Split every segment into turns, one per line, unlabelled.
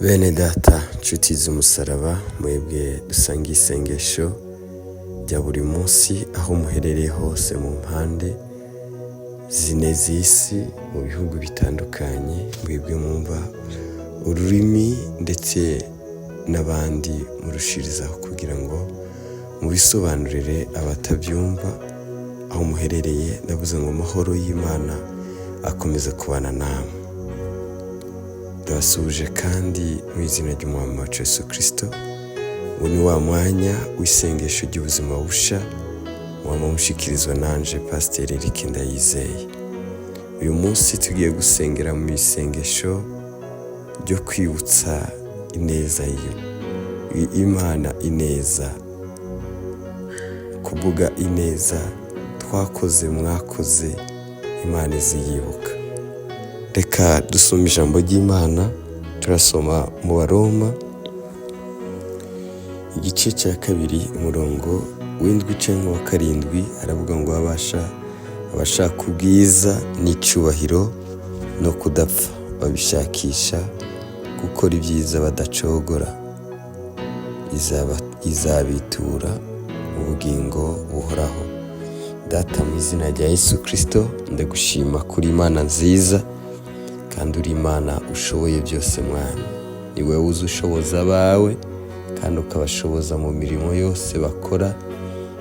Bene data, nshuti z'umusaraba, mwebwe dusanga isengesho rya buri munsi aho muherereye hose mu mpande zine z'isi, mu bihugu bitandukanye, mwebwe mwumva ururimi ndetse n'abandi murushirizaho kugira ngo mubisobanurire abatabyumva aho muherereye. Ndavuze ngo amahoro y'Imana akomeze kubana namwe. Ndabasuhuje kandi mu izina ry'Umwami wacu Yesu Kirisito. Ubu ni wa mwanya w'isengesho ry'ubuzima busha, waba mushikirizwa nanje Pasiteri Eric Ndayizeye. Uyu munsi tugiye gusengera mu isengesho ryo kwibutsa ineza Imana, ineza, kuvuga ineza twakoze, mwakoze, Imana iziyibuka. Reka dusome ijambo ry'Imana. Turasoma mu Baroma igice cya 2, umurongo w'indwi cyangwa wa karindwi. Aravuga ngo abasha abashaka ubwiza n'icyubahiro no kudapfa babishakisha gukora ibyiza badacogora, izabitura ubugingo buhoraho. Data, mu izina rya Yesu Kirisito, ndagushima kuri Imana nziza kandi uri Imana ushoboye byose. Mwana, ni wowe uzi ushoboza abawe kandi ukabashoboza mu mirimo yose bakora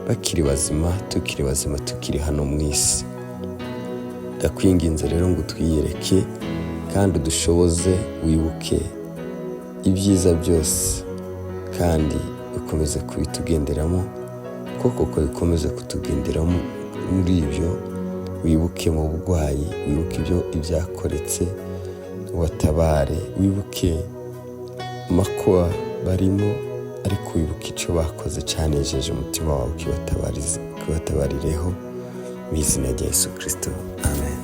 bakiri bazima, tukiri bazima, tukiri hano mu isi. Ndakwinginze rero ngo utwiyereke kandi udushoboze, wibuke ibyiza byose kandi ukomeze kubitugenderamo, koko bikomeze kutugenderamo muri ibyo. Wibuke mu burwayi, wibuke ibyo ibyakoretse, ubatabare, wibuke amakuba barimo, ariko wibuke icyo bakoze cyanejeje umutima wawe, ukibatabarireho mu izina rya Yesu Kirisito, amen.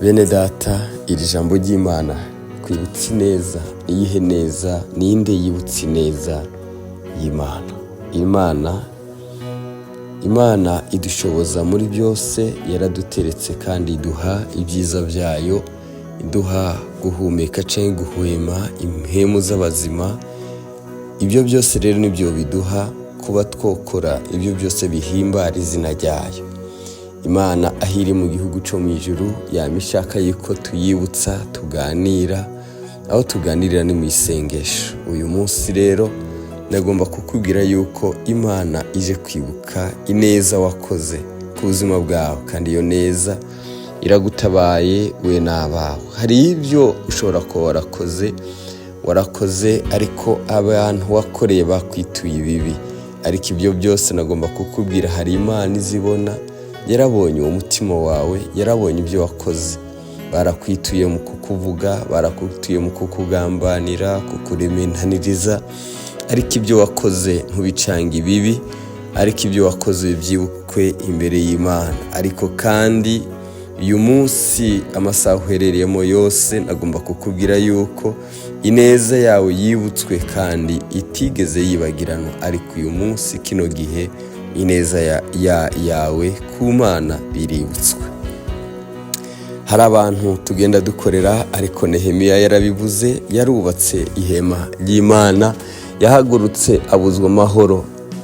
Bene data, iri jambo ry'Imana kwibutsa ineza. Iyihe neza? Ninde yibutsa ineza y'Imana? Imana idushoboza muri byose, yaraduteretse kandi iduha ibyiza byayo, iduha guhumeka cyangwa guhwema impemu z'abazima. Ibyo byose rero nibyo biduha kuba twokora ibyo byose bihimbara izina ryayo. Imana aho iri mu gihugu cyo mu ijuru yaba ishaka yuko tuyibutsa, tuganira. Aho tuganirira ni mu isengesho. Uyu munsi rero nagomba kukubwira yuko Imana ije kwibuka ineza wakoze ku buzima bwawe, kandi iyo neza iragutabaye we n'abawe. Hari ibyo ushobora kuba warakoze, warakoze, ariko abantu wakoreye bakwituye ibibi. Ariko ibyo byose nagomba kukubwira, hari Imana izibona, yarabonye uwo mutima wawe, yarabonye ibyo wakoze. Barakwituye mu kukuvuga, barakwituye mu kukugambanira, kukurementaniriza, ariko ibyo wakoze ntubicanga ibibi, ariko ibyo wakoze byibukwe imbere y'Imana. Ariko kandi uyu munsi, amasaha uherereyemo yose, nagomba kukubwira yuko ineza yawe yibutswe kandi itigeze yibagiranwa. Ariko uyu munsi, kino gihe, ineza yawe ku Mana biributswe. Hari abantu tugenda dukorera, ariko Nehemiya yarabivuze, yarubatse ihema ry'Imana, yahagurutse abuzwa amahoro.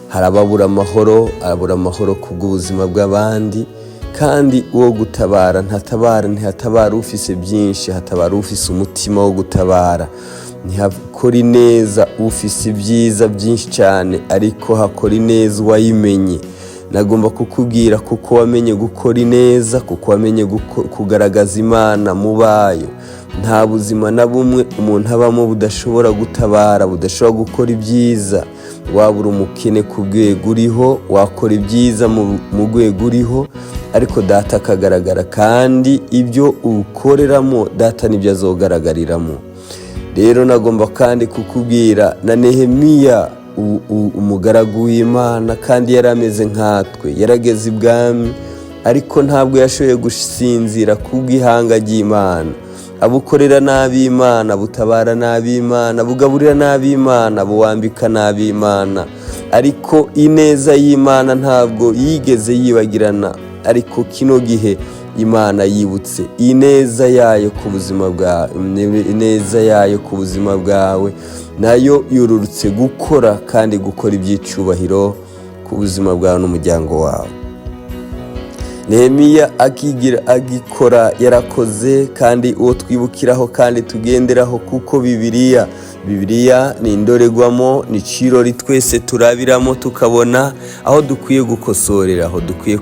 Hari ababura amahoro, abura amahoro ku bw'ubuzima bw'abandi. Kandi uwo gutabara ntatabara, ntihatabara ufise byinshi, hatabara ufise umutima wo gutabara. Ntihakora ineza ufise ibyiza byinshi cyane, ariko hakora ineza uwayimenye. Nagomba kukubwira, kuko wamenye gukora ineza, kuko wamenye kugaragaza Imana mu bayo. Nta buzima na bumwe umuntu abamo budashobora gutabara, budashobora gukora ibyiza. Waba uri umukene ku rwego uriho, wakora ibyiza mu rwego uriho, ariko data akagaragara, kandi ibyo ukoreramo data nibyo azogaragariramo. Rero nagomba kandi kukubwira na Nehemiya, umugaragu w'Imana, kandi yari ameze nkatwe, yarageze ibwami, ariko ntabwo yashoboye gusinzira kubw'ihanga ry'Imana. Abukorera nabi Imana, butabara nabi Imana, bugaburira nabi Imana, buwambika nabi Imana, ariko ineza y'Imana ntabwo yigeze yibagirana. Ariko kino gihe Imana yibutse ineza yayo ku buzima bwawe, ineza yayo ku buzima bwawe nayo yururutse gukora kandi gukora iby'icyubahiro ku buzima bwawe n'umuryango wawe. Nehemiya akigira agikora, yarakoze, kandi uwo twibukiraho kandi tugenderaho, kuko Bibiliya ni indorerwamo, ni icirori twese turabiramo, tukabona aho dukwiye gukosorera, aho dukwiye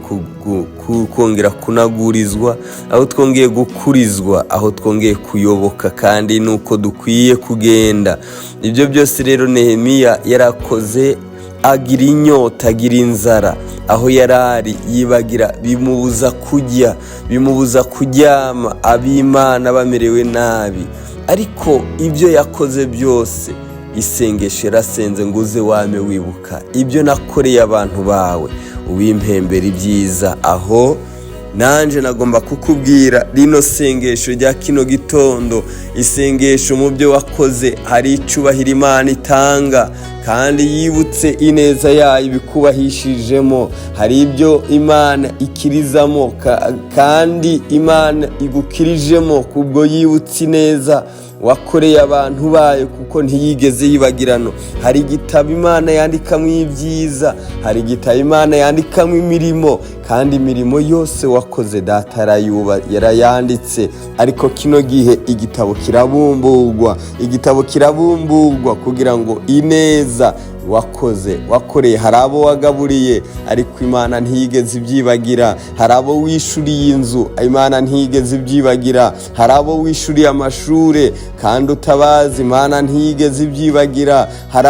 kongera kunagurizwa, aho twongeye gukurizwa, aho twongeye kuyoboka, kandi nuko dukwiye kugenda. Ibyo byose rero Nehemiya yarakoze, agira inyota, agira inzara aho yari ari, yibagira, bimubuza kurya, bimubuza kuryama, ab'Imana bamerewe nabi. Ariko ibyo yakoze byose, isengesho yarasenze ngo: "Uze wame wibuka ibyo nakoreye abantu bawe, ubimpembera ibyiza." Aho nanjye nagomba kukubwira rino sengesho rya kino gitondo, isengesho mu byo wakoze hari icubahiro Imana itanga, kandi yibutse ineza yayo ibikubahishijemo. Hari ibyo Imana ikirizamo, kandi Imana igukirijemo kubwo yibutse ineza wakoreye abantu bayo, kuko ntiyigeze yibagirano. Hari igitabo Imana yandikamo ibyiza, hari igitabo Imana yandikamo imirimo, kandi imirimo yose wakoze Data yarayanditse. Ariko kino gihe igitabo kirabumburwa, igitabo kirabumburwa kugira ngo ineza wakoze, wakoreye, hari abo wagaburiye, ariko Imana ntiyigeze ibyibagira. Hari abo wishuriye inzu, Imana ntiyigeze ibyibagira. Hari abo wishuriye amashuri kandi utabazi, Imana ntiyigeze ibyibagira. Hari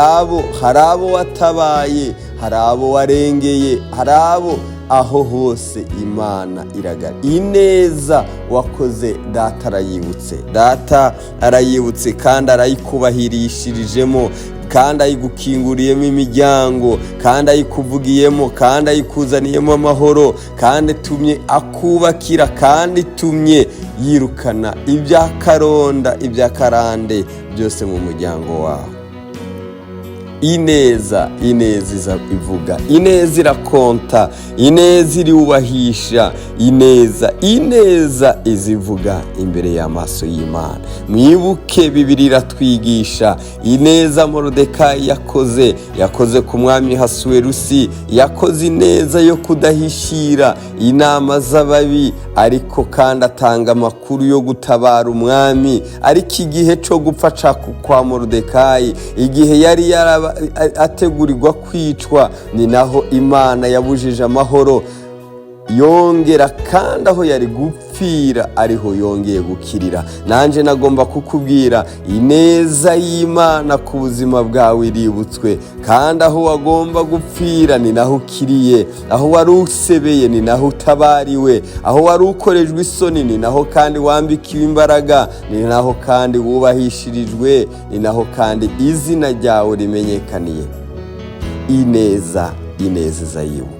abo watabaye, hari abo warengeye, hari abo, aho hose Imana iragara. Ineza wakoze Data arayibutse, Data arayibutse, kandi arayikubahirishirijemo, kandi ayigukinguriyemo imiryango, kandi ayikuvugiyemo, kandi ayikuzaniyemo amahoro, kandi itumye akubakira, kandi itumye yirukana iby'akaronda, iby'akarande byose mu muryango wawe. Ineza, ineza iza ivuga, ineza irakonta, ineza iriwubahisha, ineza, ineza izivuga imbere y'amaso y'Imana. Mwibuke, Bibiliya iratwigisha ineza Morodekayi yakoze, yakoze ku mwami Hasuwerusi. Yakoze ineza yo kudahishira inama z'ababi, ariko kandi atanga amakuru yo gutabara umwami. Ariko igihe cyo gupfa kwa Morodekayi, igihe yari yaraba ategurirwa kwicwa, ni naho Imana yabujije amahoro, yongera kandi aho yari gupfira ariho yongeye gukirira. Nanjye nagomba kukubwira, ineza y'Imana ku buzima bwawe iributswe, kandi aho wagomba gupfira ni naho ukiriye, aho wari usebeye ni naho utabariwe, aho wari ukorejwe isoni ni naho kandi wambikiwe imbaraga, ni naho kandi wubahishirijwe, ni naho kandi izina ryawe rimenyekaniye. Ineza, ineza iza yibuka.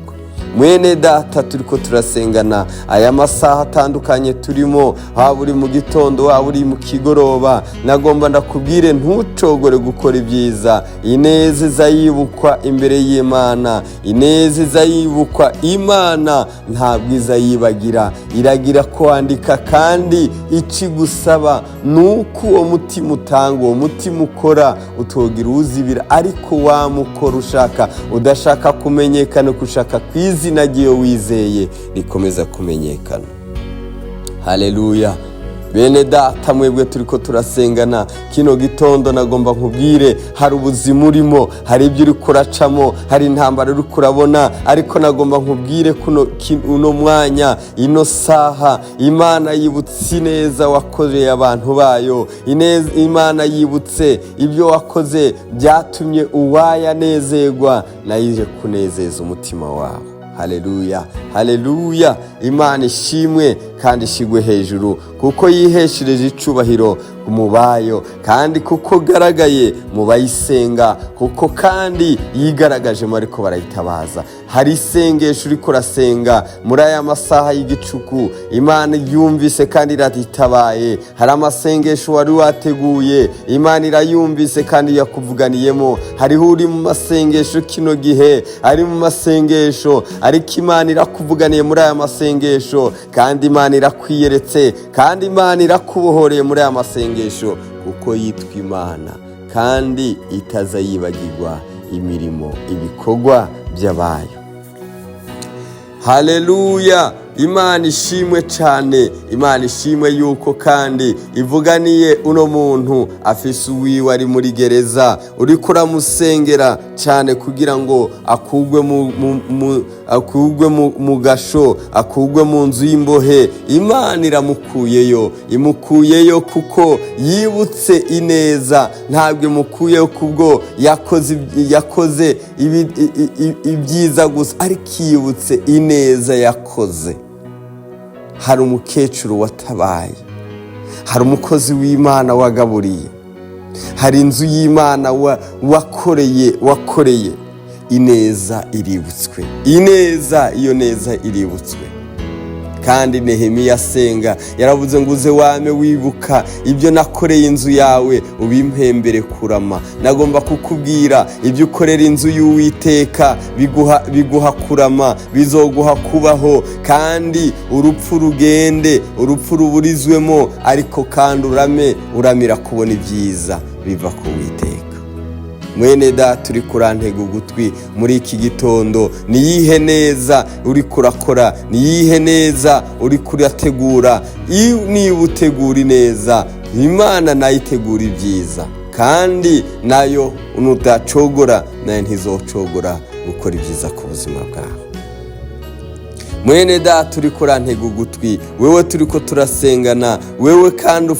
Mwene Data turi ko turasengana aya masaha atandukanye turimo, waba uri mu gitondo, waba uri mu kigoroba, nagomba ndakubwire: ntucogore gukora ibyiza. Ineza iza yibukwa imbere y'Imana, ineza iza yibukwa. Imana ntabwo iza yibagira, iragira kwandika, kandi ikigusaba ni uko uwo mutima utanga, uwo mutima ukora, utogira uwuzibira, ariko wamukora ushaka udashaka kumenyekana, ushaka ku izina ry'iyo wizeye rikomeza kumenyekana. Haleluya! Bene Data, mwebwe turi ko turasengana kino gitondo, nagomba nkubwire: hari ubuzima urimo, hari ibyo uri kuracamo, hari intambara uri kurabona, ariko nagomba nkubwire kuno uno mwanya, ino saha, Imana yibutse ineza wakoreye abantu bayo. Imana yibutse ibyo wakoze byatumye uwayo anezerwa, nayo ije kunezeza umutima wawe. Haleluya, haleluya! Imana ishimwe kandi ishigwe hejuru, kuko yiheshereje icubahiro. Mu bayo, kandi kuko garagaye mu bayisenga, kuko kandi yigaragajemo ariko barayitabaza. Hari isengesho uriko urasenga muri aya masaha y'igicuku, Imana yumvise kandi irayitabaye. Hari amasengesho wari wateguye, Imana irayumvise kandi yakuvuganiyemo. Hariho uri mu masengesho kino gihe, ari mu masengesho, ariko Imana irakuvuganiye muri aya masengesho, kandi Imana irakwiyeretse, kandi Imana irakubohoreye muri aya masengesho, kuko yitwa Imana kandi itaza yibagirwa imirimo, ibikorwa by'abayo. Haleluya! Imana ishimwe cyane. Imana ishimwe yuko kandi ivuganiye uno muntu afise uwiwe ari muri gereza, uriko uramusengera cyane kugira ngo akugwe mu gasho, akugwe mu nzu y'imbohe. Imana iramukuyeyo, imukuyeyo kuko yibutse ineza. Ntabwo imukuyeyo kubwo yakoze ibyiza gusa, ariko yibutse ineza yakoze. Hari umukecuru watabaye, hari umukozi w'Imana wagaburiye, hari inzu y'Imana wakoreye. Ineza iributswe, ineza, iyo neza iributswe. Kandi Nehemiya asenga yaravuze ngo: "Uze wame wibuka ibyo nakoreye inzu yawe, ubimpembere kurama." Nagomba kukubwira, ibyo ukorera inzu y'Uwiteka biguha kurama, bizoguha kubaho, kandi urupfu rugende, urupfu ruburizwemo, ariko kandi urame, uramira kubona ibyiza biva ku Witeka. Mwene Data uri kurantega ugutwi muri iki gitondo, niyihe neza uri kurakora? Niyihe neza uri kurategura? Niba utegura ineza, Imana nayo itegura ibyiza, kandi nayo nudacogora, nayo ntizocogora gukora ibyiza ku buzima bwawe. Mwene Data uri kurantega ugutwi, wewe turi ko turasengana, wewe kandi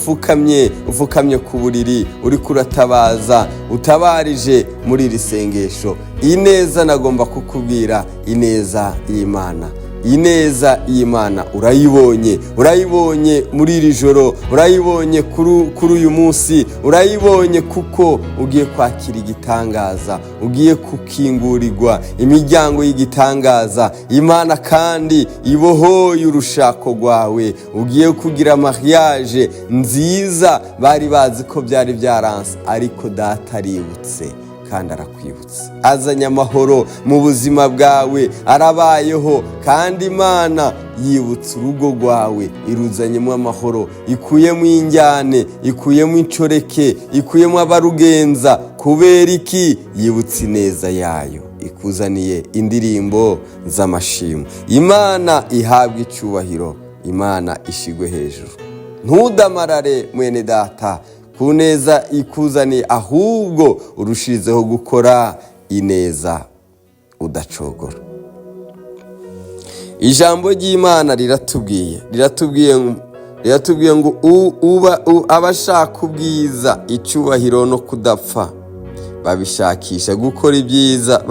ufukamye ku buriri, uri kuratabaza, utabarije muri iri sengesho ineza, nagomba kukubwira ineza y'Imana. Ineza y'Imana urayibonye, urayibonye muri iri joro, urayibonye kuri uyu munsi, urayibonye kuko ugiye kwakira igitangaza, ugiye gukingurirwa imiryango y'igitangaza. Imana kandi ibohoye urushako rwawe, ugiye kugira mariage nziza. Bari bazi ko byari byaranse, ariko Data aributse kandi arakwibutsa, azanye amahoro mu buzima bwawe, arabayeho. Kandi Imana yibutse urugo rwawe, iruzanyemo amahoro, ikuyemo injyane, ikuyemo incoreke, ikuyemo abarugenza. Kubera iki? Yibutse ineza yayo, ikuzaniye indirimbo z'amashimwe. Imana ihabwa icyubahiro, Imana ishigwe hejuru. Ntudamarare, mwene Data, ku neza ikuzaniye, ahubwo urushirizeho gukora ineza udacogora. Ijambo ry'Imana riratubwiye ngo abashaka ubwiza, icyubahiro no kudapfa, babishakisha gukora ibyiza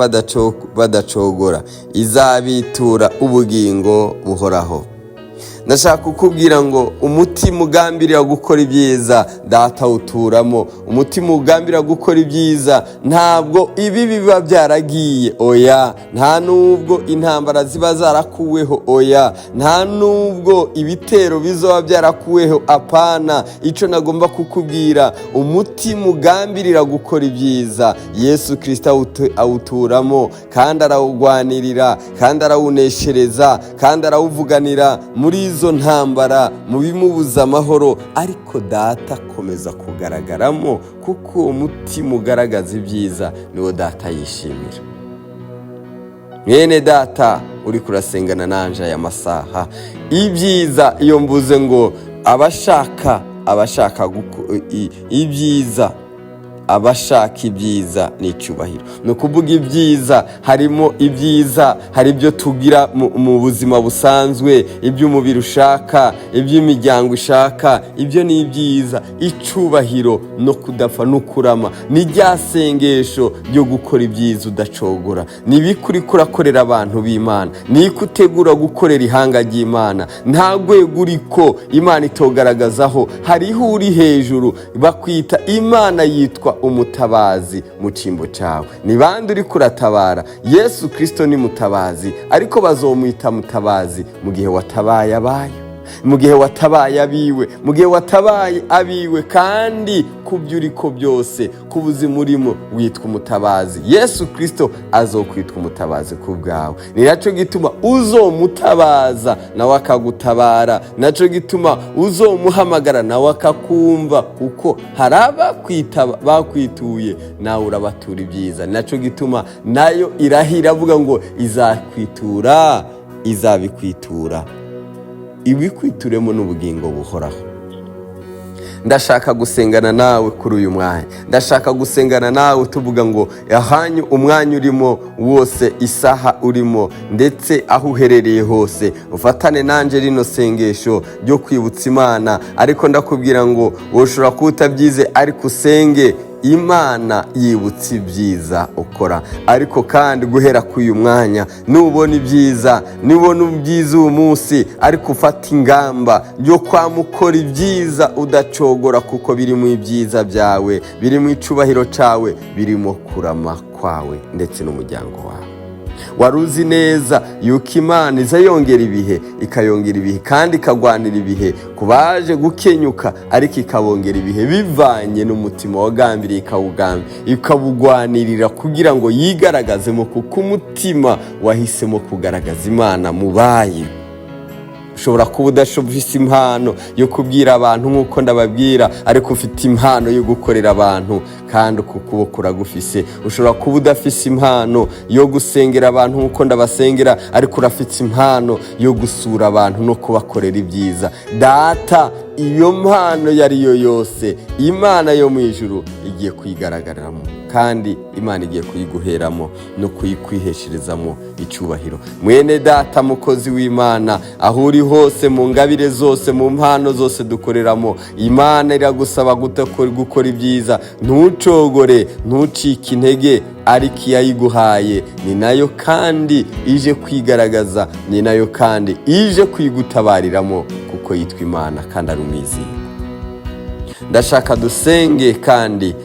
badacogora, izabitura ubugingo buhoraho. Ndashaka kukubwira ngo umutima ugambirira gukora ibyiza, Data awuturamo. Umutima ugambirira gukora ibyiza, ntabwo ibi biba byaragiye, oya. Nta nubwo intambara ziba zarakuweho, oya. Nta nubwo ibitero bizoba byarakuweho, apana. Icyo nagomba kukubwira, umutima ugambirira gukora ibyiza, Yesu Kirisito awuturamo, kandi arawugwanirira, kandi arawuneshereza, kandi arawuvuganira muri izo ntambara, mu bimubuza amahoro. Ariko Data akomeza kugaragaramo, kuko uwo mutima ugaragaza ibyiza niwo Data yishimira. Mwene Data uri kurasengana nanje aya masaha, ibyiza, iyo mvuze ngo abashaka ibyiza. Abashaka ibyiza n'icyubahiro, ni ukuvuga ibyiza, harimo ibyiza, hari ibyo tugira mu buzima busanzwe, iby'umubiri ushaka, iby'imiryango ishaka, ibyo ni ibyiza. Icyubahiro no kudapfa no kurama ni rya sengesho ryo gukora ibyiza udacogora. Ni ibiki uriko urakorera abantu b'Imana? Ni iki utegura gukorera ihanga ry'Imana? Nta rwego uriko Imana itogaragazaho. Hariho uri hejuru, bakwita Imana, yitwa umutabazi mu cyimbo cyawe. Ni bande uri kuratabara? Yesu Kirisito ni mutabazi, ariko bazomwita mutabazi mu gihe watabaye abayo, mu gihe watabaye abiwe, mu gihe watabaye abiwe. Kandi ku byo uriko byose, ku buzima urimo, witwa umutabazi. Yesu Kirisito azokwitwa umutabazi ku bwawe. Ni nacyo gituma uzomutabaza nawe akagutabara, nacyo gituma uzomuhamagara nawe akakumva, kuko hari abakwitaba, bakwituye, nawe urabatura ibyiza. Ni nacyo gituma nayo irahira avuga ngo izakwitura, izabikwitura, ibikwituremo n'ubugingo buhoraho. Ndashaka gusengana nawe kuri uyu mwanya. Ndashaka gusengana nawe tuvuga ngo ahanyu umwanya urimo wose, isaha urimo, ndetse aho uherereye hose, ufatane nanjye rino sengesho ryo kwibutsa Imana. Ariko ndakubwira ngo ushobora kuba utabyize, ariko usenge Imana yibutsa ibyiza ukora. Ariko kandi guhera kuri uyu mwanya, nubona ibyiza, nubona ibyiza uyu munsi, ariko ufata ingamba yo kwamukora ibyiza udacogora, kuko birimo ibyiza byawe, birimo icubahiro cyawe, birimo kurama kwawe ndetse n'umuryango wawe. Wari uzi neza yuko Imana iza yongera ibihe, ikayongera ibihe, kandi ikagwanira ibihe ku baje gukenyuka, ariko ikabongera ibihe bivanye n'umutima wagambiriye, ikawugwanirira kugira ngo yigaragazemo, kuko umutima wahisemo kugaragaza Imana mu bayo. Ushobora kuba udafite impano yo kubwira abantu nk'uko ndababwira, ariko ufite impano yo gukorera abantu, kandi uku kuboko uragufise. Ushobora kuba udafise impano yo gusengera abantu nk'uko ndabasengera, ariko urafite impano yo gusura abantu no kubakorera ibyiza. Data, iyo mpano iyo ari yo yose, Imana yo mu ijuru igiye kuyigaragaramo, kandi Imana igiye kuyiguheramo no kuyikwihesherezamo icyubahiro. Mwene data, mukozi w'Imana, aho uri hose, mu ngabire zose, mu mpano zose dukoreramo, Imana iragusaba gukora ibyiza. Ntucogore, ntucike intege, ariko iyayiguhaye ni nayo kandi ije kwigaragaza, ni nayo kandi ije kuyigutabariramo, kuko yitwa Imana kandi ari umwizerwa. Ndashaka dusenge, kandi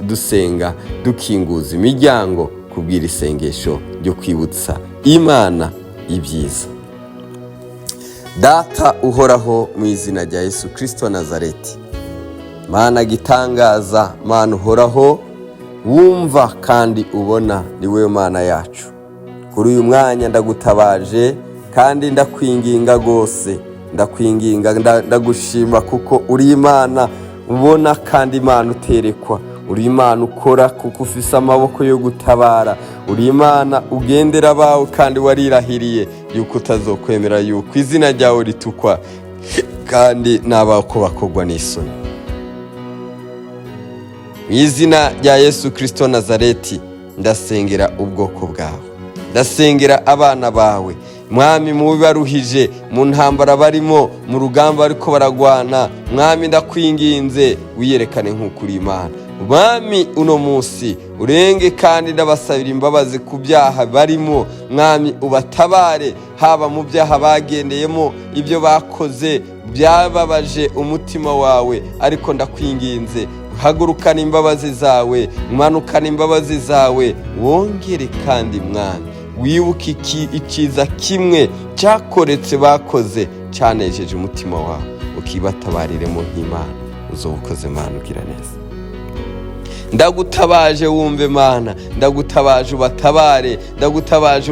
dusenga dukinguza imiryango kubwira isengesho ryo kwibutsa Imana ibyiza. Data uhoraho, mu izina rya Yesu Kirisito Nazareti, Mana gitangaza, Mana uhoraho, wumva kandi ubona, ni wowe Mana yacu. Kuri uyu mwanya ndagutabaje kandi ndakwinginga rwose, ndakwinginga, ndagushima kuko uri Imana ubona kandi Imana uterekwa. Uri Imana ukora kuko ufise amaboko yo gutabara. Uri Imana ugendera abawe, kandi warirahiriye yuko utazokwemera yuko izina ryawe ritukwa kandi n'abawe ko bakogwa n'isoni. Mu izina rya Yesu Kirisito Nazareti, ndasengera ubwoko bwawe, ndasengera abana bawe, Mwami, mu bibaruhije, mu ntambara barimo, mu rugamba ariko baragwana. Mwami, ndakwinginze wiyerekane nk'uko uri Imana. Mwami, uno munsi urenge, kandi ndabasabira imbabazi ku byaha barimo. Mwami, ubatabare, haba mu byaha bagendeyemo, ibyo bakoze byababaje umutima wawe. Ariko ndakwinginze, hagurukana imbabazi zawe, manukana imbabazi zawe, wongere kandi, Mwami, wibuke icyiza kimwe cyakoretse bakoze cyanejeje umutima wawe, ukibatabariremo nk'Imana. Uzoba ukoze, Mana ugira neza. Ndagutabaje wumve Mana, ndagutabaje ubatabare, ndagutabaje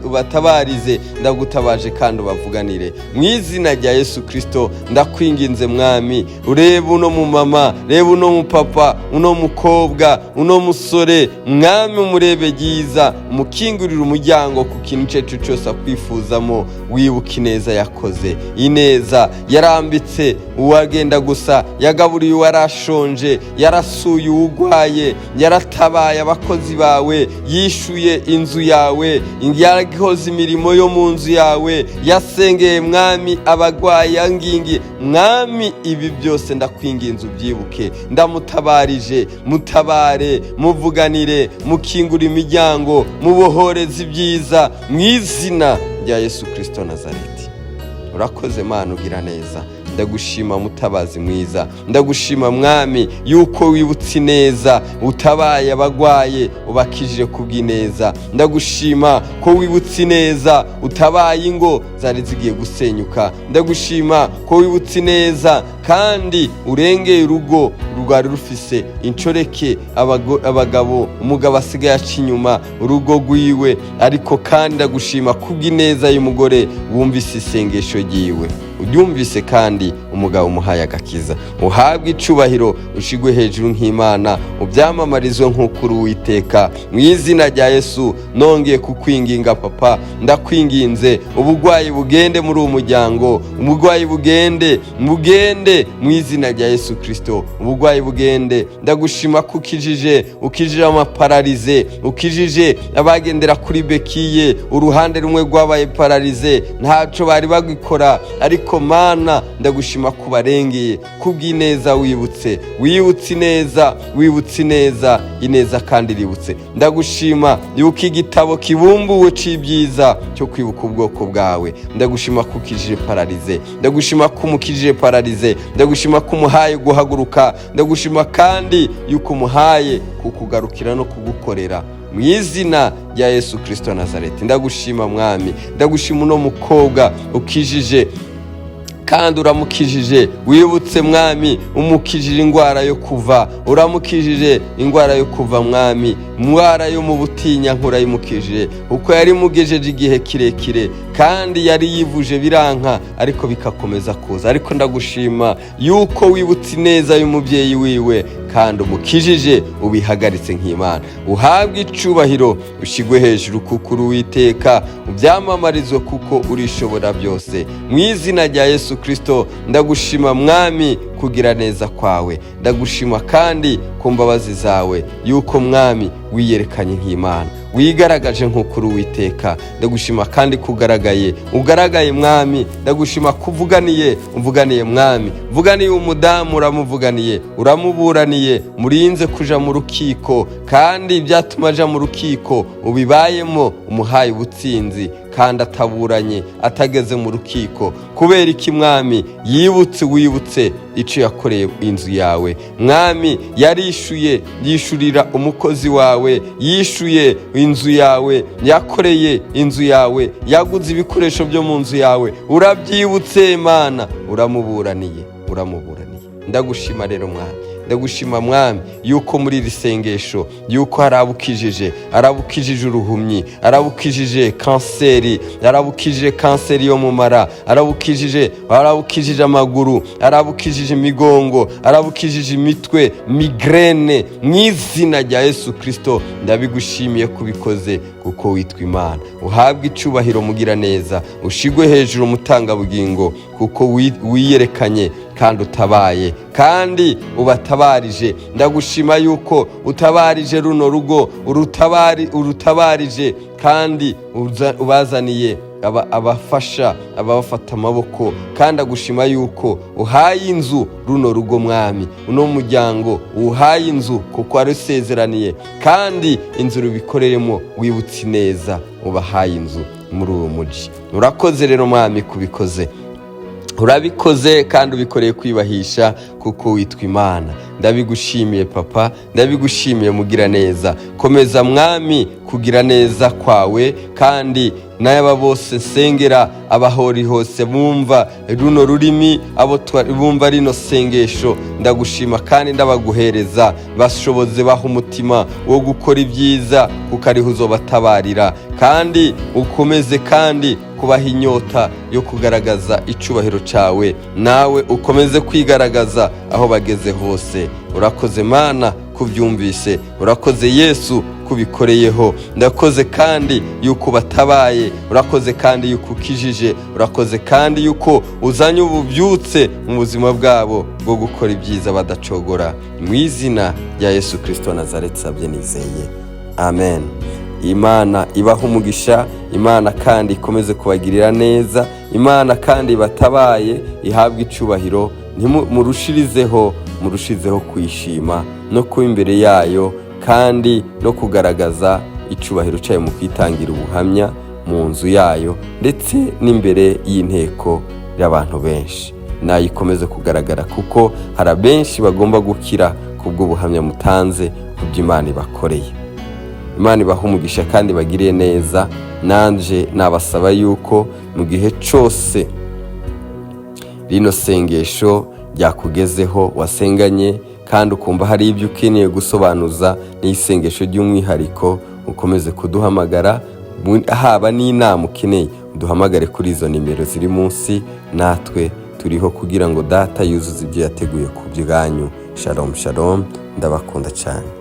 ubatabarize, ndagutabaje kandi ubavuganire mu izina rya Yesu Kirisito. Ndakwinginze Mwami, urebe uno mumama, reba uno mupapa, uno mukobwa, uno musore, Mwami, umurebe ryiza, umukingurire umuryango ku kintu icyo ari cyo cyose akwifuzamo. Wibuke ineza yakoze, ineza yarambitse uwagenda gusa, yagaburiye uwarashonje, yarasuye uwugwaye, yaratabaye abakozi bawe, yishuye inzu yawe, yakoze imirimo yo mu nzu yawe, yasengeye Mwami abagwayi, yangingi Mwami. Ibi byose ndakwinginze ubyibuke. Ndamutabarije, mutabare, muvuganire, mukingure imiryango, mubohoreze ibyiza mu izina rya Yesu Kirisito Nazareti. Urakoze Mana, ugira neza. Ndagushima mutabazi mwiza, ndagushima Mwami yuko wibutse ineza, utabaye abagwaye, ubakijije kubw'ineza. Ndagushima ko wibutse ineza, utabaye ingo zari zigiye gusenyuka. Ndagushima ko wibutse ineza kandi urengeye urugo rwari rufise incoreke, abagabo, umugabo asigaye aca inyuma urugo rwiwe. Ariko kandi ndagushima kubw'ineza y'umugore wumvise isengesho ryiwe, uryumvise kandi umugabo umuhaye agakiza. Uhabwe icubahiro, ushigwe hejuru nk'Imana, ubyamamarizwe nk'uko uri Uwiteka mu izina rya Yesu. Nongeye kukwinginga papa, ndakwinginze, ubugwayi bugende muri uwo muryango, ubugwayi bugende, bugende mu izina rya Yesu Kirisito, ubugwayi bugende. Ndagushima ko ukijije, ukijije amaparalysé, ukijije abagendera kuri béquilles, uruhande rumwe rwabaye paralysé, ntaco bari bagikora. Ariko Mana, ndagushima ko ubarengeye kubw'ineza wibutse, wibutse ineza, wibutse ineza, ineza kandi iributse. Ndagushima yuko igitabo kibumbuwe c'ibyiza cyo kwibuka ubwoko bwawe. Ndagushima ko ukijije paralysé, ndagushima ko umukijije paralysé, ndagushima ko umuhaye guhaguruka, ndagushima kandi yuko umuhaye kukugarukira no kugukorera mu izina rya Yesu Kirisito Nazareti. Ndagushima Mwami, ndagushima uno mukobwa ukijije kandi uramukijije, wibutse Mwami, umukijije indwara yo kuva, uramukijije indwara yo kuva Mwami, indwara yo mu butinya nkurayimukijije, kuko yari imugejeje igihe kirekire kandi yari yivuje biranka, ariko bikakomeza kuza. Ariko ndagushima yuko wibutse ineza y'umubyeyi wiwe kandi umukijije, ubihagaritse nk'Imana. Uhabwe icubahiro, ushyigwe hejuru kuko uri Uwiteka, ubyamamarizwe kuko urishobora byose mu izina rya Yesu Kirisito. Ndagushima Mwami kugira neza kwawe, ndagushima kandi ku mbabazi zawe yuko Mwami wiyerekanye nk'Imana, wigaragaje nk'uko uri Uwiteka. Ndagushima kandi kugaragaye, ugaragaye Mwami. Ndagushima kuvuganiye, umvuganiye Mwami, mvuganiye umudamu, uramuvuganiye, uramuburaniye, murinze kuja mu rukiko, kandi ibyatuma aja mu rukiko ubibayemo, umuhaye ubutsinzi kandi ataburanye, atageze mu rukiko. Kubera iki Mwami? Yibutse, wibutse icyo yakoreye inzu yawe Mwami. Yarishuye, yishurira umukozi wawe, yishuye inzu yawe, yakoreye inzu yawe, yaguze ibikoresho byo mu nzu yawe. Urabyibutse Mana, uramuburaniye, uramuburaniye. Ndagushima rero Mwami, ndagushima Mwami yuko muri iri sengesho yuko arabukijije, arabukijije uruhumyi, arabukijije kanseri, arabukijije kanseri yo mu mara, arabukijije, arabukijije amaguru, arabukijije imigongo, arabukijije imitwe, migraine, mu izina rya Yesu Kirisito. Ndabigushimiye kubikoze kuko witwa Imana. Uhabwe icubahiro mugira neza, ushigwe hejuru umutangabugingo, kuko wiyerekanye kandi utabaye kandi ubatabarije. Ndagushima yuko utabarije runo rugo, urutabari, urutabarije kandi ubazaniye abafasha, ababafata amaboko. Kandi agushima yuko uhaye inzu runo rugo Mwami, uno muryango uhaye inzu kuko warusezeraniye, kandi inzu rubikoreremo wibutse ineza, ubahaye inzu muri uwo muji. Urakoze rero Mwami kubikoze, urabikoze kandi ubikoreye kwibahisha kuko witwa Imana. Ndabigushimiye papa, ndabigushimiye mugira neza. Komeza Mwami kugira neza kwawe kandi N'aba bose nsengera, abahori hose bumva runo rurimi, abo bumva rino sengesho, ndagushima kandi ndabaguhereza. Bashoboze, baha umutima wo gukora ibyiza, kuko ariho uzobatabarira, kandi ukomeze kandi kubaha inyota yo kugaragaza icubahiro cyawe, nawe ukomeze kwigaragaza aho bageze hose. Urakoze Mana kubyumvise, urakoze Yesu kubikoreyeho. Ndakoze kandi yuko batabaye, urakoze kandi yuko ukijije, urakoze kandi yuko uzanye ububyutse mu buzima bwabo bwo gukora ibyiza badacogora. Mu izina rya Yesu Kirisito wa Nazareti sabye nizeye, amen. Imana ibaha umugisha, Imana kandi ikomeze kubagirira neza, Imana kandi batabaye ihabwe icubahiro. Murushirizeho, murushirizeho kwishima no kuba imbere yayo, kandi no kugaragaza icubahiro cyayo mu kwitangira ubuhamya mu nzu yayo ndetse n'imbere y'inteko y'abantu benshi. Nayikomeze kugaragara, kuko hari abenshi bagomba gukira kubw'ubuhamya mutanze ku byo Imana ibakoreye. Imana ibaha umugisha kandi bagiriye neza. Nanje nabasaba yuko mu gihe cyose rino sengesho ryakugezeho, wasenganye kandi ukumva hari ibyo ukeneye gusobanuza n'isengesho ry'umwihariko, ukomeze kuduhamagara. Haba n'inama ukeneye, uduhamagare kuri izo nimero ziri munsi. Natwe turiho kugira ngo Data yuzuze ibyo yateguye ku bwanyu. Shalom, shalom, ndabakunda cyane.